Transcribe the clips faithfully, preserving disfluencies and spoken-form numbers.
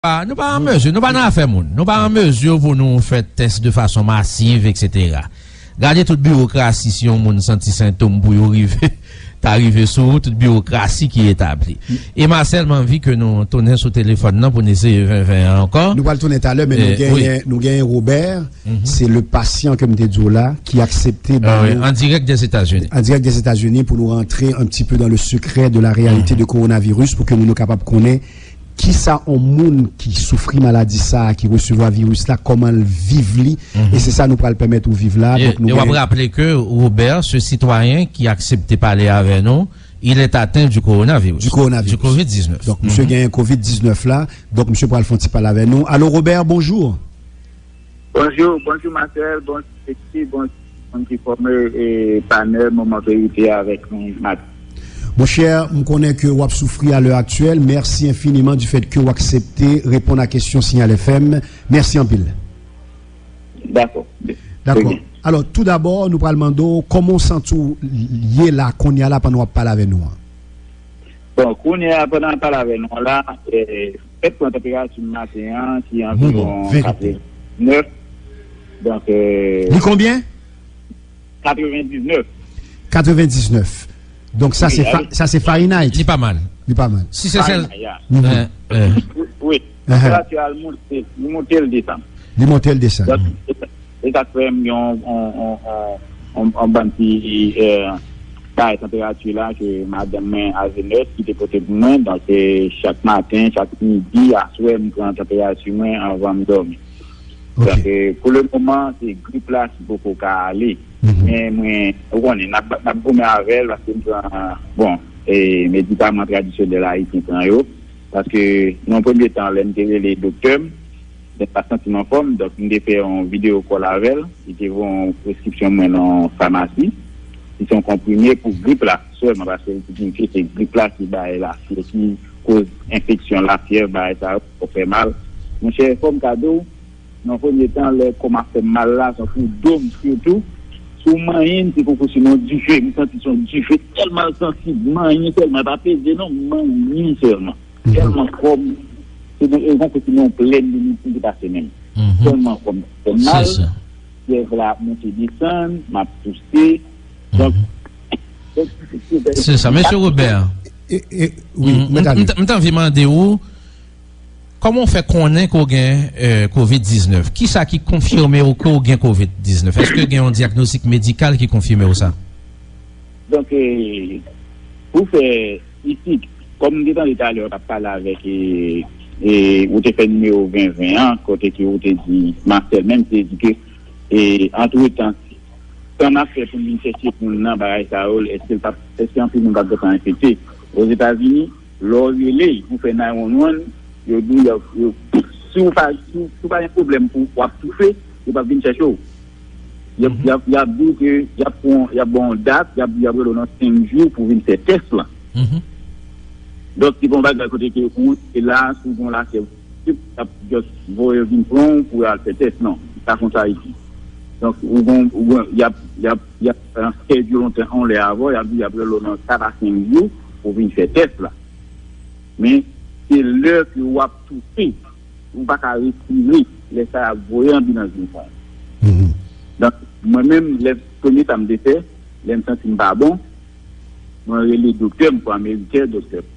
pa, nou pa an mezi, nou pa nan afè moun. Nou pa an mezi pou nou fè tès de fason masiv, et cetera. Gade tout biwokrasi, si yon moun santi sentòm pou yo rive, ta rive sou ou, tout biwokrasi ki etabli. E Marcel, m anvi ke nou tounen sou telefòn nan pou n eseye venven an ankò. Nou pral tounen talè, men nou genyen, nou genyen Robert. Se le patient ke m te di w la, ki aksepte ba nou, an dirèk des États-Unis. An dirèk des États-Unis, pou nou rantre un petit peu dans le secret de la réalité de coronavirus, pou ke nou, nou kapab konnen kisa yon moun ki soufri maladi sa a, ki resevwa viris la, kòman l viv li, e se sa nou pral pèmèt ou viv la. Donk, nou e w ap raple ke Robert, se sitwayen ki aksepte pale avè nou, il est atteint du coronavirus. Du coronavirus. Du covid diznèf. Donk, misye genyen covid diznèf la. Donk, misye pral fè yon ti pale avè nou. Alo, Robert, bonjou. Bonjou, bonjou, Marcel, bonjou, Sexy, bonjou, moun ki fòme e panèl Moman Verite avèk nou maten. Monchè, m konnen ke w ap soufri a lè aktyèl. Mèsi enfiniman du fait ke w aksepte reponn a kesyon Signal F M. Mèsi anpil. Dakò. Dakò. Trè byen. Alò, tou dabò, nou pral mande w kòman w santi w ye la, kounye a la, pandan w ap pale avè nou an. Bon, kounye a, pandan m ap pale avè nou an la, eh, fèt pran tanperati m maten an, ki anviwon katrevendiznèf. Donk, eh, li konbyen? Katrevendiznèf. Katrevendiznèf. Donk, sa se, sa se Fahrenheit. Li pa mal. Li pa mal. Si se sèl Fahrenheit, ya. Wi, wi. Tanperati a, li monte, li monte, l desann. Li monte, l desann. Donk, e sa k fè m gen yon, yon, yon, yon, yon, yon bann ti, eh, bay tanperati la ke madanm mwen, Azenès, ki te pote pou mwen. Donk, eh, chak maten, chak midi, aswè, m pran tanperati mwen anvan m dòmi. Donk, eh, pou le moman, se grip la ki poko ka ale. Men mwen, ou konnen, n ap, n ap goumen avè l, paske m pran, bon, eh, medikaman tradisyonèl ayisyen pran yo. Paske, nan premye tan, lè m te rele doktè m, lè m pa santi m anfòm, donk, m te fè yon video call avè l. Li te voye yon preskripsyon mwen nan yon famasi. Li se yon konprime pou grip la sèlman, paske li te di m ke se grip la ki bay lafyèv, ki koz enfeksyon, lafyèv, bagay sa yo, kò fè mal. Monchè, fò m ka di w, nan premye tan, lè kò m ap fè m mal la, tankou do m sitou, si w manyen m, se konsi se yon dife, m santi se yon dife, tèlman l sansib, manyen sèlman, e pa peze non, manyen sèlman. Tèlman kò m, se de, e konsi se yon plèn li, li, li pase menm. Tèlman kò m fè mal, fyèv la ap monte desann, m ap touse. Donk, se sa. Mesye Robert, e, e, wi, m, m, m, m t anvi mande w, kòman w fè konnen ke w gen, eh, covid diznèf? Kisa ki konfime w ke w gen covid diznèf? Èske gen yon dyagnostik medikal ki konfime w sa? Donk, eh, pou fè isit, kòm m te tande talè w t ap pale avèk, eh, eh, ou te fè nimewo ven ven an, kote ke ou te di, Marcel menm te di ke, eh, antretan, tan n ap fè pou n vin chèche moun nan, bagay sa yo, èske l p ap, èske anpil moun p ap gentan enfekte? Ozetazini, lè w rele pou fè nine one one, yo di w, yo, yo, si w pa, si w, si w pa gen pwoblèm pou w ap toufe, yo p ap vin chèche w. Y ap, y ap, y ap di w ke y ap pran, y ap ba w yon dat, y ap, y ap rele w nan senk jou pou w vin fè tès lan. Donk, se pa yon bagay kote ke ou se la, si w gen yon lafyèv, y ap just voye w vin pran w pou w al fè tès. Non, se pa konsa isit. Donk, ou gon, ou gon, y ap, y ap, y ap, eh, schedule yon tan, yon lè avè w, y ap di, y ap rele w nan kat a senk jou pou w vin fè tès la. Men, se lè ke w ap toufe, ou pa ka respire, lè sa y ap voye anbilans vin pran w. Donk, mwen menm, lè, premye sa m te fè, lè m santi m pa bon, mwen rele doktè m, pou ameriken, doktè m.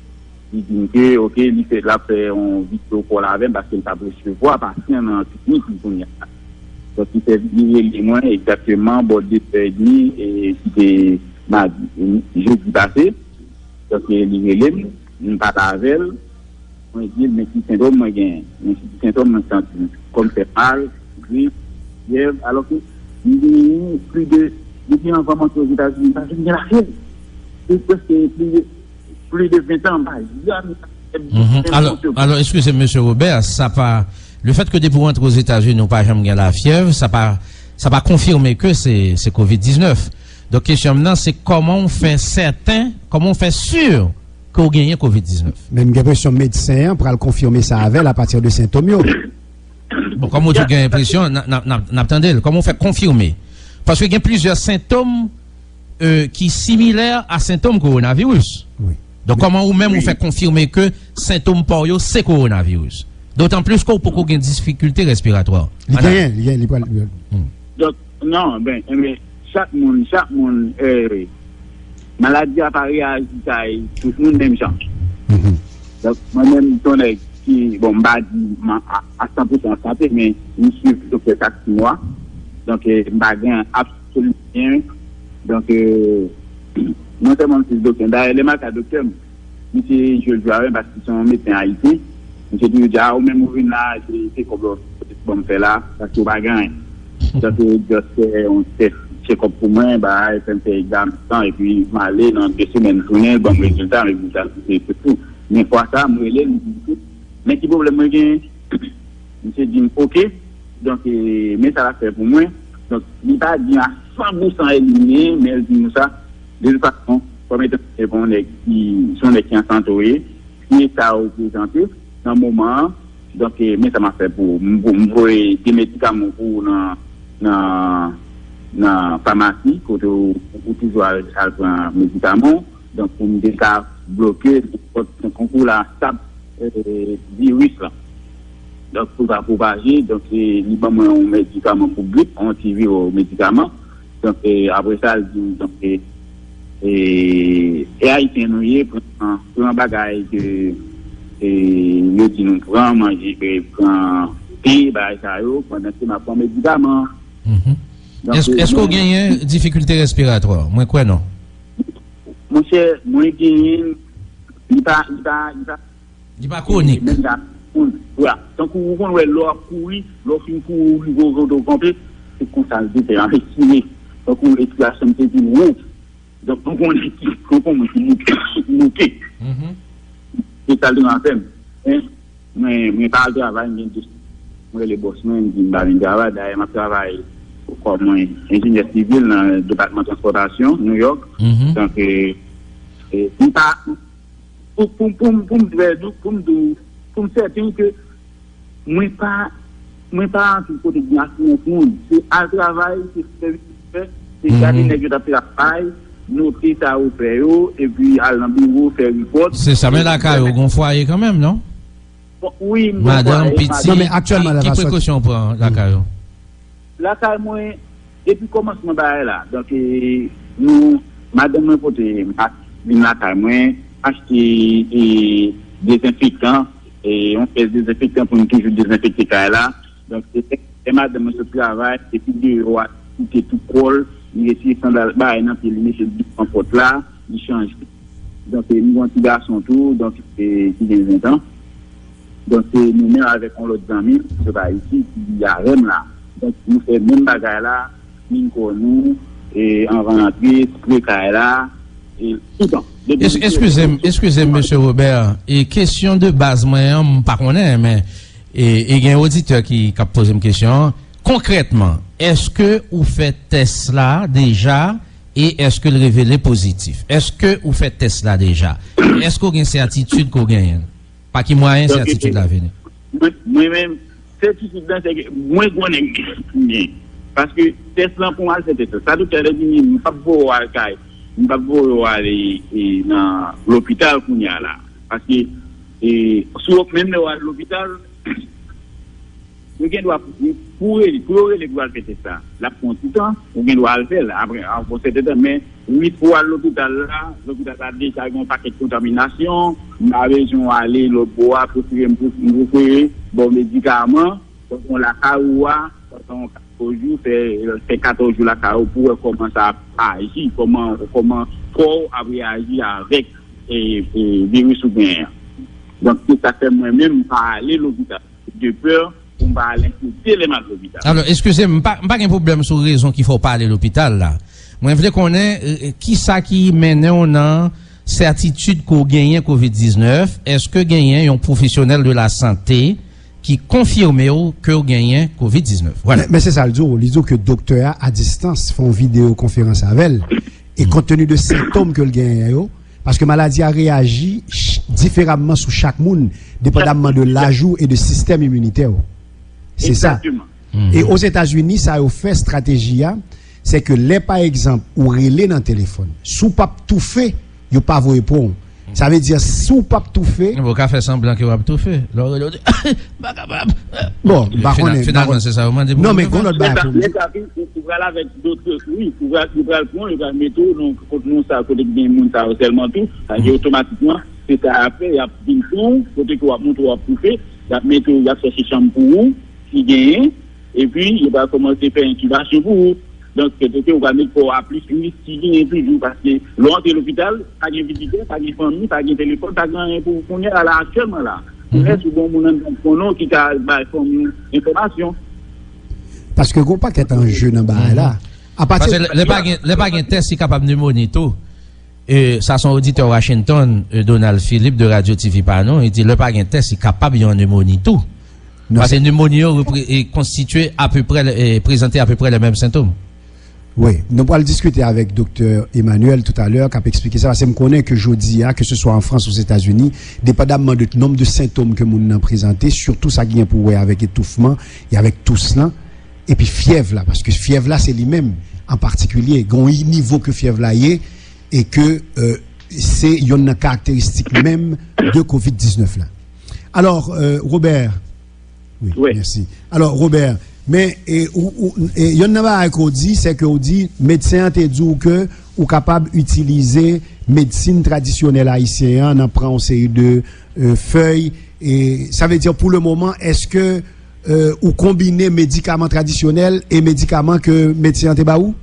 Li di m ke, oke, li fè, l ap fè yon video call avè m, paske l t ap resevwa pasyan nan klinik li kounye a. Donk, li fè, li rele mwen egzakteman bò de zè edmi, e, ki te madi, e, jedi pase. Donk, e, li rele m, m pale avè l, mwen di l, men ki sentòm mwen genyen, men ki sentòm mwen santi, kò m fè mal, grip, fyèv, alò ke m genyen plis de, depi anvan m antre Ozetazini, m pa janm gen lafyèv. Se prèske plis de, plis de ven tan, m pa janm gen lafyèv. Alò, alò, eskize m, mesye Robert, sa pa, le fèt ke depi w antre Ozetazini, ou pa janm gen lafyèv, sa pa, sa pa konfime ke se, se covid diznèf. Donk, kesyon m nan, se kòman w fè sèten, kòman w fè si ke w genyen covid diznèf? Men m gen enpresyon medsen an pral konfime sa avè l apati de sentòm yo. Bon, kòm ou di w gen enpresyon, n a, n a, n a, n ap tande l. Kòman w fè konfime? Paske gen plizyè sentòm, euh, ki similè a sentòm kowonaviris. Wi. Donk, kòman ou menm ou fè konfime ke sentòm pa w yo se kowonaviris? Dotan plis ke w poko gen difikilte respiratwa. Li genyen, li genyen, li pral. Donk, non, ben, enben, chak moun, chak moun, eh, maladi a pa reyaji kay tout moun menm jan. Donk, mwen menm, m se yon nèg ki, bon, m pa di m a san pousan an sante, men m swiv doktè chak sis mwa. Donk, eh, m pa gen absoliman anyen. Donk, eh, non sèlman m swiv doktè m, dayè, lè m al ka doktè m, misye jwe l jwe avè m paske se yon medsen ayisyen. Misye toujou di, "A, ou menm ou vin la, se, se kòb la w te ban m fè la, paske ou pa gen anyen." Donk, yo just fè yon tès check-up pou mwen, bagay, fè m fè egzamen san, epi m ale nan de semèn, m tounen, l ban m rezilta, rezilta se, se tou. Men fwa sa, m rele l, m di, "Kout, men ki pwoblèm mwen genyen?" Misye di m, "Oke." Donk, eh, men sa l ap fè pou mwen. Donk, li pa di a san pousan elimine, men l di nou sa. De tout fason, kòm etan se yon nèg ki, se yon nèg ki an sante w ye, ki eta w prezante nan moman an. Donk, eh, men sa m ap fè pou ou. M, m voye de medikaman pou ou nan, nan, nan famasi, kote ou, ou toujou al, al pran medikaman w. Donk, pou m te ka bloke nenpòt konkou la, sab, eh, viris lan. Donk, pou l pa pwopaje, donk, se, li ban mwen yon medikaman pou grip, yon antiviro medikaman. Donk, eh, apre sa, l di m, donk, eh, eh, e Ayisyen nou ye, pran, pran bagay ke, eh, yo di nou pran, manje, eh, pran te, bagay sa yo, pandan ke m ap pran medikaman. Donk, Èske, eh, èske w genyen difikilte respiratwa? Mwen kwè non. Monchè, mwen genyen, li pa, li pa, li pa. Li pa kwonik. Menm jan moun. Vwala. Tankou ou konn wè lè w ap kouri, lè w fin kouri, ou rive kote w kanpe, se konsa l te fè, ap ekspire. Tankou ekspirasyon m te vin wo. Donk, nou konnen ki, nou konnen ki bouke, bouke. Se sa l te nan fè m. Men, mwen, mwen pa al travay, mwen gen de. Mwen rele bòs mwen, m di m pa vin travay. Dayè, m ap travay kòm mwen enjenyè sivil nan depatman transpòtasyon, New York. Donk, eh, eh, m pa, pou, pou, pou, pou m di, pou m di, pou m sèten ke mwen pa, mwen pa antre kote gen asirans moun. Se al travay, se fè, fè, se gade nèg yo t ap travay, note sa yo fè yo, epi al nan biwo, fè repòt. Se sa, men lakay ou, gon fwaye kanmenm, non? Bon, wi, m gon fwaye, madanm, pitit. Non, men aktyèlman, ki prekosyon ou pran lakay ou? Lakay mwen, depi kòmansman bagay la. Donk, eh, nou, madanm mwen pote m vin lakay mwen, achte, eh, dezenfektan, eh, yon kès dezenfektan pou nou toujou dezenfekte kay la. Donk, se lè madanm mwen sot travay, epi deyò a, kite tout kò l, li retire sandal bagay nan pye l, li mete l devan pòt la, li chanje. Donk, eh, nou gon ti gason tou, donk, eh, ki gen ven tan. Donk, se nou menm avèk yon lòt zanmi, sot Ayiti, ki viv avè m la. Donk, nou fè menm bagay la, min kò nou, e anvan antre, spre kay la, e toutan. Eskize m, eskize m, mesye Robert. E kesyon de baz mwen an, m pa konnen, men e, e gen oditè ki, k ap poze m kesyon an. Konkrètman, èske ou fè tès la deja e èske l revele pozitif? Èske ou fè tès la deja? Èske w gen sètitid ke w genyen l? Pa ki mwayen sètitid la vini? Mwen, mwen menm, sètitid la, se ke mwen konnen m gen. Paske tès lan pou m al fè tès la. Sa doktè a di m, m p ap voye w al kay. M p ap voye w ale, e, nan lopital kounye a la. Paske, e, si w, menm lè w al lopital, yo gen dwa pou, pou rele, pou yo rele pou al fè tès la. L ap pran ti tan, ou gen dwa al fè l. Apre, apre yon sèten tan, men wi, pou al lopital la, lopital la deja gen yon pakèt kontaminasyon, m pa bezwen w ale lòt bò a, prefere m, m prefere ba w medikaman, pran lakay ou a, pandan yon katòz jou, fè, fè katòz jou lakay ou pou wè kòman sa ap aji, kòman, kòman kò w ap reyaji avèk, e, e, viris ou genyen an. Donk, se sa k fè mwen menm, m pa ale lopital. De pè pou m pa al enkyete lè m al lopital. Alò, eskize m, m pa, m pa gen pwoblèm sou rezon ki fè w pa ale lopital la. Mwen vle konnen, e, e, kisa ki mennen w nan sètitid ke w genyen kovid diznèf, èske genyen yon pwofesyonèl de lasante ki konfime w ke w genyen kovid diznèf? Vwala. Men, men se sa l di w, li di w ke doktè a, a distans, fè yon videyo konferans avè l, e kont teni de sentòm ke l genyen yo, paske maladi a reyaji ch-, diferaman sou chak moun, depandamman de laj ou e de sistèm iminitè w. Se sa. Egzakteman. E Ozetazini, sa yo fè estrateji a, se ke lè, pa egzanp, ou rele nan telefòn, si w p ap toufe, yo pa voye pran w. Sa vle di, si w p ap toufe. Bon, ou ka fè sanblan ke w ap toufe. Lè w rele, w di, "M pa kapab." Bon, m pa konnen, m pa konnen. Finalman, se sa yo mande pou. Non, men gon lòt bagay pou. Lè sa fin, ou pral avèk dòt, wi, ou pral, ou pral pran, ou pral mete w nan kot moun sa, kote ki gen moun sa yo sèlman tou. Sa vle di otomatikman, se sa y ap fè, y ap vin pran w, kote ke w ap montre w ap toufe, y ap mete w, y ap chèche chanm pou ou, si genyen, epi yo pral kòmanse fè enkibasyon pou ou. Donk, se te ou pral met kò w a plis risk ki genyen toujou, paske lè w antre lopital, pa gen vizitè, pa gen fanmi, pa gen telefòn, pa gen anyen pou ou kounye a la, aktyèlman la. Pou lè si w gen yon moun anndan k konnen w ki ka bay fanmi w enfòmasyon. Paske gen yon pakèt anje nan bagay la. Apati. Paske lè, lè pa gen, lè pa gen tès, li kapab nemoni tou. E sa se yon oditè Washington, e, Donald Philippe de Radio T V pa nou, li di lè pa gen tès, li kapab yon nemoni tou. Non, paske nemoni yo repre-, e, konstitye apeprè, e, prezante apeprè le menm sentòm. Wi, nou pral diskite avèk Doktè Emmanuel toutalè, k ap eksplike sa, paske m konnen ke jodi a, ke se swa an Frans, Ozetazini, depandamman de nonb de sentòm ke moun nan prezante, sitou sa ki gen pou wè avèk etoufman e avèk tous lan, epi fyèv la, paske fyèv la, se li menm, an patikilye, gen yon nivo ke fyèv la ye, e ke, euh, se yonn nan karakteristik menm de kovid diznèf la. Alò, euh, Robert, wi, mèsi. Alò, Robert, men, e, ou, ou, e, yonn nan bagay ke w di, se ke w di, medsen an te di w ke ou kapab itilize medsin tradisyonèl ayisyen an, nan pran yon seri de, euh, fèy, e sa vle di, pou le moman, èske, euh, ou konbine medikaman tradisyonèl e medikaman ke medsen an te ba ou?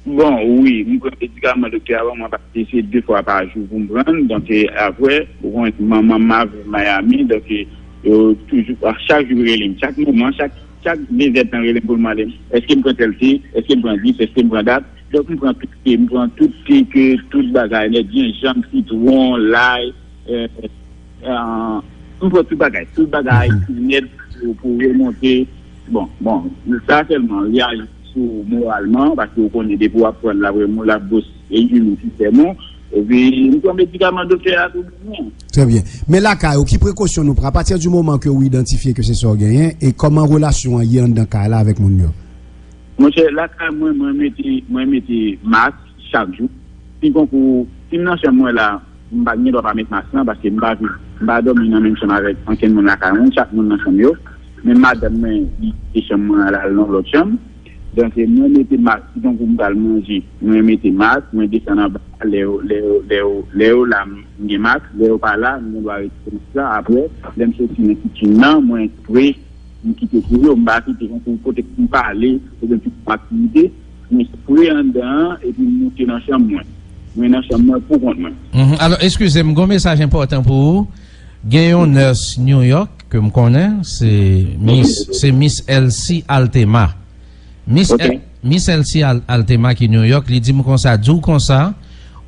Bon, wi, m pran medikaman doktè a ban mwen, paske se de fwa pa jou pou m pran l. Donk, e, apre, ou konnen manman m ap viv Miami, donk, e, yo toujou, a chak jou rele m, chak moman, chak, chak dezèdtan rele m pou l mande m, èske m pran tèl te, èske m pran jis, èske m pran dat. Donk, m pran tout te, m pran tout te ke tout bagay, nèt, jenjanm, sitwon, lay, e, e, m pran tout bagay, tout bagay, nèt pou, pou remonte. Bon, bon, sa sèlman, li aji sou moralman, paske ou konnen depi w ap pran l, l ap remou, l ap bous e imil sistèm ou. Epi, m pran medikaman doktè a tou bon. Trè byen. Men lakay ou, ki prekosyon nou pran? Apati di moman ke ou idantifye ke se sa w genyen, e kòman relasyon an ye anndan kay la avèk moun yo? Monchè, lakay mwen, mwen mete, mwen mete mask chak jou. Si konkou, si m nan chanm mwen la, m pa gen dwa pa met mask lan, paske m pa viv, m pa dòmi nan menm chanm avèk ankenn moun lakay mwen, chak moun nan chanm yo. Men madanm mwen, li kite chanm mwen al nan lòt chanm. Donk, e, mwen mete mask, si konkou m pral manje, mwen mete mask, mwen desann anba, lè yo, lè yo, lè yo, lè yo la, m gen mask, lè yo pa la, m gen dwa retire mask la. Apre, lè m soti nan kitchen nan, mwen pre, m kite pou yo, m pa kite konkou kote m pale, oubyen tout aktivite, mwen pre anndan an, epi m moute nan chanm mwen. Mwen nan chanm mwen pou kont mwen. Mhm. Alò, eskize m, gon mesaj enpòtan pou ou. Gen yon nurse New York ke m konnen, se Miss, se Miss Elsie Altema. Miss El-, Miss Elsie Al-, Altema ki New York, li di m konsa, di w konsa,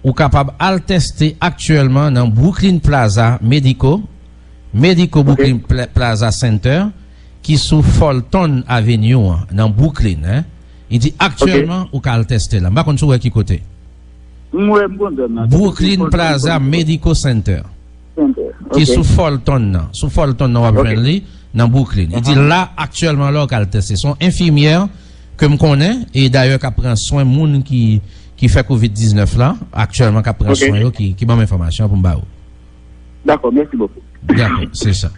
ou kapab al tèste aktyèlman nan Brooklyn Plaza Medico, Medico Brooklyn Pla-, Plaza Center, ki sou Fulton Avenue an, nan Brooklyn, en. Li di aktyèlman, ou ka al tèste la. M pa konn si w wè ki kote. M wè, m konn zòn nan. Brooklyn Plaza Medical Center. Ki sou Fulton nan. Sou Fulton nan w ap jwenn li, nan Brooklyn. Li di la, aktyèlman, la w ka al tèste. Se yon enfimyè ke m konnen, e dayè k ap pran swen moun ki, ki fè kovid diznèf la, aktyèlman k ap pran swen yo, ki, ki ban m enfòmasyon pou m ba ou. Dakò, mèsi bokou. Dakò, se sa.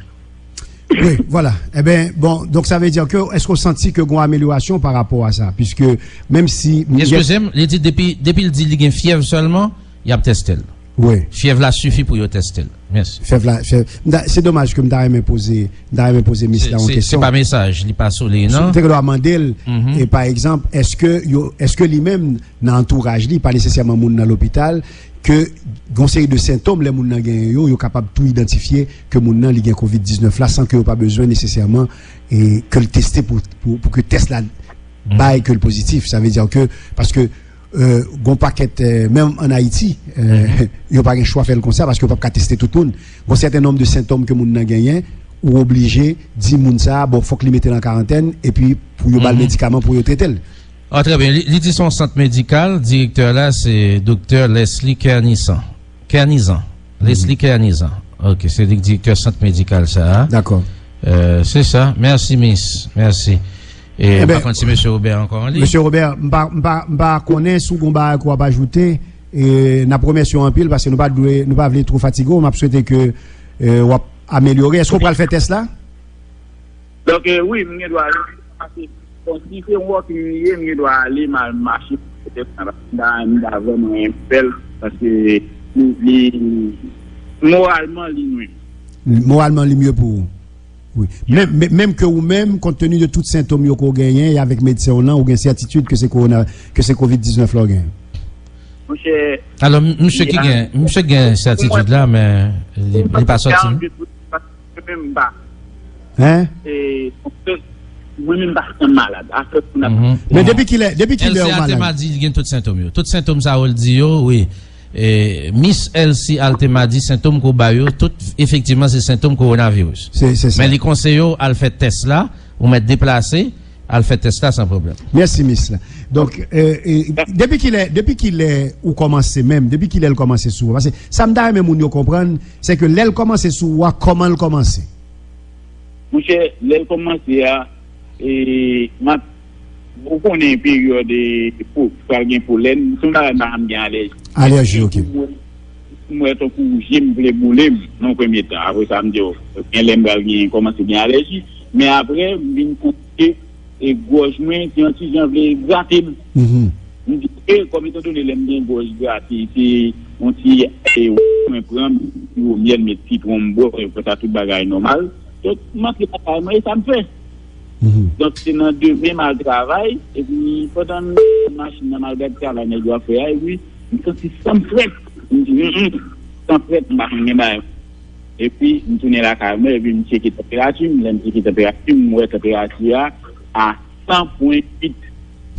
Wi, vwala. Eben, bon, donk sa vle di ke, èske w santi ke gon amelyorasyon pa rapò a sa? Piske, menm si. Eskize m, li di depi, depi l di li gen fyèv sèlman, y ap tèste l. Wi. Fyèv la sifi pou yo tèste l. Mèsi. Fyèv la, fyèv, m ta, se domaj ke m ta renmen poze, m ta renmen poze mis la yon kesyon. Se, se pa mesaj, li pa sou li, non? M te gen dwa mande l, e pa egzanp, èske yo, èske li menm, nan antouraj li, pa nesesèman moun nan lopital, ke gon seri de sentòm, lè moun nan genyen yo, yo kapab tou idantifye ke moun nan li gen kovid diznèf la, san ke yo pa bezwen nesesèman, e, ke l teste pou, pou, pou ke tès la bay ke l pozitif. Sa vle di ke, paske, e, gon pakèt, e, menm ann Ayiti, e, yo pa gen chwa fè l konsa, paske yo p ap ka teste tout moun. Gon sèten nonb de sentòm ke moun nan genyen, ou oblije di moun sa a, bon, fòk li mete l an karantèn, epi pou yo ba l medikaman pou yo trete l. Ah, trè byen. Li, li di se yon sant medikal, direktè la se Doktè Leslie Kernizan. Kernizan. Leslie Kernizan. Ok, se li k direktè sant medikal sa a. Dakò. Euh, se sa. Mèsi, Miss. Mèsi. E m pa konn si Mesye Robert ankò an liy. Mesye Robert, m pa, m pa, m pa konnen si w gon bagay ke w ap ajoute. E n ap remèsye w anpil paske nou pa dwe, nou pa vle twò fatige w. M ap swete ke e, w ap amelyore. Èske w pral fè tès la? Donk, e, wi, m gen dwa ale. Paske, bon, si se yon walking li ye, m gen dwa ale, m al mache pou tès la. M ta, m ta vrèman renmen fè l, paske li, li, moralman, li nwè m. Moralman, li mye pou ou. Wi. Menm, menm, menm ke ou menm, kont teni de tout sentòm yo ke w genyen, e avèk medsen w lan, ou gen sètitid ke se kowona, ke se kovid diznèf la w genyen. Monchè, alò, m- misye ki gen, misye gen sètitid la, men li, li pa sòti. Mwen menm m pa. Hein? E, mwen menm m pa sanm malad. Afè pou n ap Mhm. Men depi kilè, depi kilè Elsie ou malad? Altema di li gen tout sentòm yo. Tout sentòm sa yo l di yo, wi. E, Miss Elsie Altema di sentòm ke w ba yo, tout efektivman se sentòm kowonaviris. Se, se sa. Men li konseye w al fè tès la, ou mèt deplase, al fè tès la san pwoblèm. Mèsi, Miss. Donk, e, e, depi kilè, depi kilè ou kòmanse menm, depi kilè l kòmanse sou ou? Paske sa m ta renmen moun yo konprann, se ke lè l kòmanse sou ou a, kòman l kòmanse? Monchè, lè l kòmanse a, e, m ap, ou konnen peryòd, e, po, pral gen polèn, se yon bagay m pa janm gen alèji. Alèji, ok. M wè, m wè tankou je m vle boule m nan premye tan. Apre sa, m di, o, gen lè m pral gen, kòmanse gen alèji. Men apre, m vin konn ke e gòj mwen, se yon ti jan vle grate m. Mhm. M di, e, kòm etandone lè m gen gòj grate, se yon ti, e, mwen pran, m di, o, myèl, met sitwon, m bwè, e, apre sa, tout bagay nòmal. Donk, m antre lakay mwen, e sa m fè. Mhm. Donk, se nan demen, m al travay, epi pandan m nan machin nan, m al gad travay nèg yo ap fè a, epi m santi san m frèt. M di, "Mm, mm, san frèt, m pa konn gen bagay." Epi, m tounen lakay mwen, epi m tcheke tanperati m. Lè m tcheke tanperati m, m wè tanperati a a san pwen uit.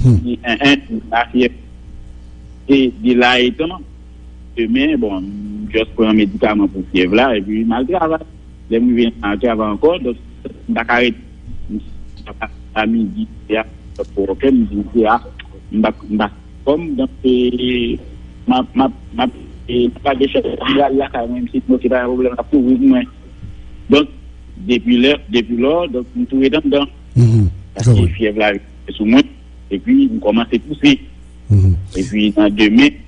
Hmm. M di, "En, en, m pa fyèv." E de la etan, demen, bon, m just pran medikaman pou fyèv la, epi m al travay. Lè m rive, m al travay ankò, donk, m pa ka rete. M, a midi, se a, pou okenn, m di, se a, m pa, m pa kòm, donk, e, m ap, m ap, m ap, e, m pa gen chans, m al lakay mwen, m se, ok, pa gen pwoblèm, ap kouvri pou mwen. Donk, depi lè, depi lò, donk, m tou ret anndan. Mhm. Paske fyèv la sou mwen, epi m kòmanse touse. Mhm. Epi nan demen,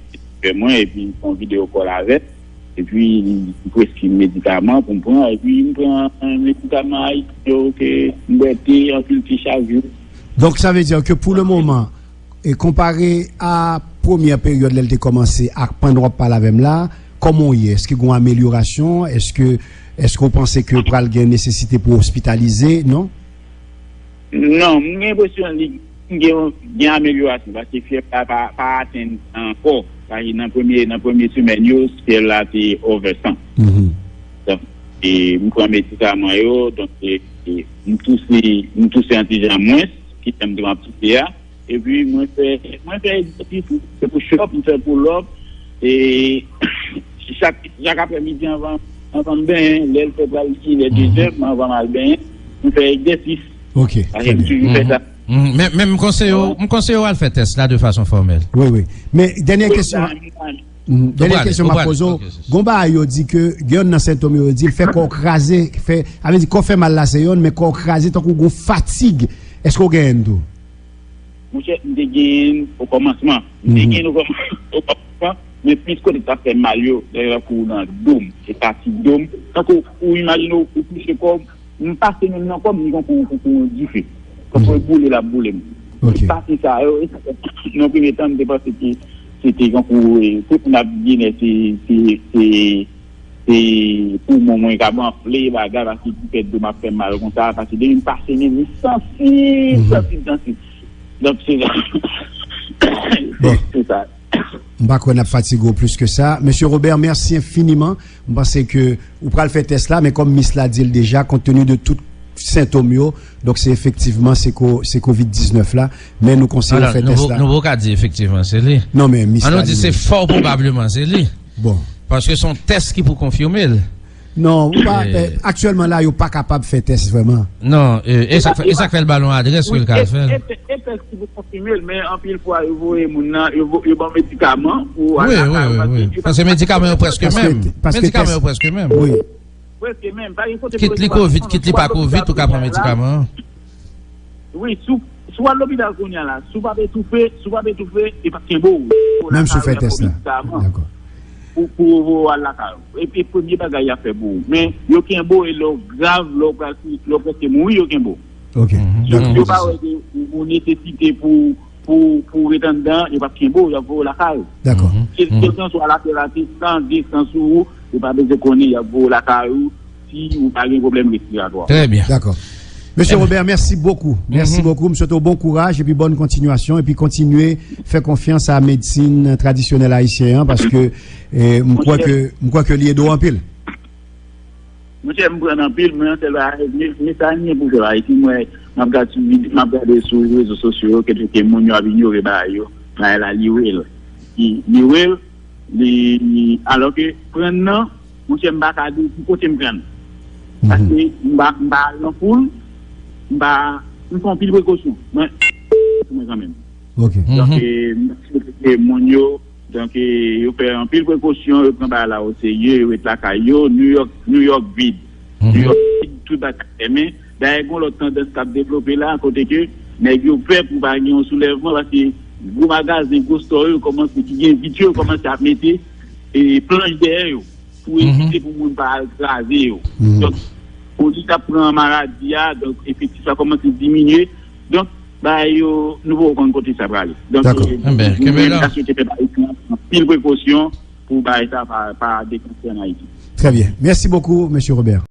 fè mwen, epi m fè yon videyo kòl avè l, epi m preskri m medikaman pou m pran, epi m pran medikaman Ayiti yo ke m bwè te, anpil te chak jou. Donk, sa vle di ke pou le moman, e konpare a premyè peryòd lè l te kòmanse ak pandan w ap pale avè m la, kòman w ye? Èske gen yon amelyorasyon? Èske, èske w panse ke pral gen nesesite pou w ospitalize? Non? Non, m gen enpresyon li gen, gen amelyorasyon, paske fyèv la pa, pa atenn ankò. Paske nan premye, nan premye semèn yo, fyèv la te over san. Mhm. Donk, e, m pran medikaman yo, donk, e, e, m touse, m touse yon ti jan mwens, ki fè m te ap touse a. Epi mwen fè, mwen fè egzèsis, m fè push up, m fè pull up. E chak, chak aprèmidi anvan, anvan m benyen, lè l fè pral li lè de zè, m anvan m al benyen, m fè egzèsis. Ok, paske m toujou fè sa. Mhm. Men, men m konseye w, m konseye w al fè tès la de fason fòmèl. Wi, wi. Men dènyè kesyon. Mhm. Dènyè kesyon m ap poze w. Gon bagay yo di ke gen youn nan sentòm yo, yo di l fè kò w kraze, fè, sa vle di kò fè mal la se youn, men kò w kraze tankou gon fatig. Èske w genyen l tou? Monchè, m te genyen l okòmansman. M te genyen l okòm- okòmansman, men plis kote k t ap fè m mal yo, se tankou nan do m, se pati do m. Tankou ou imajine w, ou touche kò w, m pase menm nan kò m, li tankou, tankou yon dife. Tankou e boule l ap boule m. Ok. Se pati sa yo, nan premye tan, m te panse ke se te tankou, e, tout moun ap genyen, se, se, se, se poumon mwen k ap anfle, bagay, paske ki fè do m ap fè m mal konsa, paske depi m pase menm, m santi, santi, santi. Donk, se, se sa. M pa kwè n ap fatige w plis ke sa. Mesye Robert, mèsi enfiniman. M panse ke ou pral fè tès la, men kòm Miss la di l deja, kont teni de tout sentòm yo, donk se efektivman se ko, se kovid diznèf la, men nou konseye w fè tès la. Nou poko ka di efektivman se li. Non, men Miss la di se fò pwobableman se li. Bon. Paske se yon tès ki pou konfime l. Non, ou pa, eh, aktyèlman la, yo pa kapab fè tès vrèman. Non, e, e sa k fè, e sa k fè l ba l yon adrès ke l ka al fè l. E, e, e tès ki pou konfime l, men anpil fwa, yo voye moun nan, yo vo-, yo ban medikaman pou al lakay ou, paske yo pa kapab fè tès. Paske medikaman yo prèske menm. Medikaman yo prèske menm. Wi. Prèske menm. Pa gen kote pou medikaman. Kit li kovid, kit li pa kovid, ou ka pran medikaman an. Wi, si w, Si w al lopital kounye a la, si w pa etoufe, si w pa etoufe, e p ap kenbe w. Menm si w fè tès la. Dakò. Pou, pou, pou al lakay ou. E, e premye bagay y ap fè pou ou. Men yo kenbe w e lè w grav, lè w pral, lè w prèske mouri, yo kenbe w. Ok. Yo, yo pa wè ke ou, ou nesesite pou, pou, pou w ret anndan, yo p ap kenbe w, y ap voye w lakay ou. Dakò. Kèlkanswa latè la te san, de san sou ou, ou pa bezwen konnen, y ap voye w lakay ou si ou pa gen pwoblèm respiratwa. Très bien. Dakò. Mesye Robert, mèsi bokou. Mèsi bokou. M swete w bon kouraj epi bòn kontinyasyon epi kontinye fè konfyans a medsin tradisyonèl ayisyen an paske eh, m kwè ke m kwè ke li ede w anpil. Monchè, m pran anpil, mwen, sèl bagay, men, men sa m gen pou fè la, epi mwen, m ap gade sou vid-, m ap gade sou rezo sosyo yo, ke, ke moun yo ap inyore bagay yo, bagay la, li rèl. Li, li rèl, li, alò ke pran nan, monchè, m pa ka di ki kote m pran. Paske m pa, m pa al nan foul, m pa, m pran anpil prekosyon. Mwen, mwen kanmenm. Ok. Donk, eh, m swete ke moun yo, Donk, eh, yo fè anpil prekosyon, yo pran bagay la o serye, yo ret lakay yo. New York, New York vid. New York vid, tout bagay fèmen. Dayè, gen yon lòt tandans k ap devlope la, kote ke nèg yo pè pou pa gen yon soulèvman, paske gwo magazen, gwo store yo kòmanse, ki gen vit yo, yo kòmanse ap mete, eh, planch dèyè yo. Pou evite pou moun pa al kraze yo. Donk, polis ap pran maladi a, donk efektif la kòmanse diminye. Donk, bagay yo, nou poko konn kote sa prale. Donk, eh, nou menm, n ta swete pèp ayisyen an pran anpil prekosyon pou bagay sa pa, pa deklanche ann Ayiti. Très bien. Merci beaucoup, Monsieur Robert.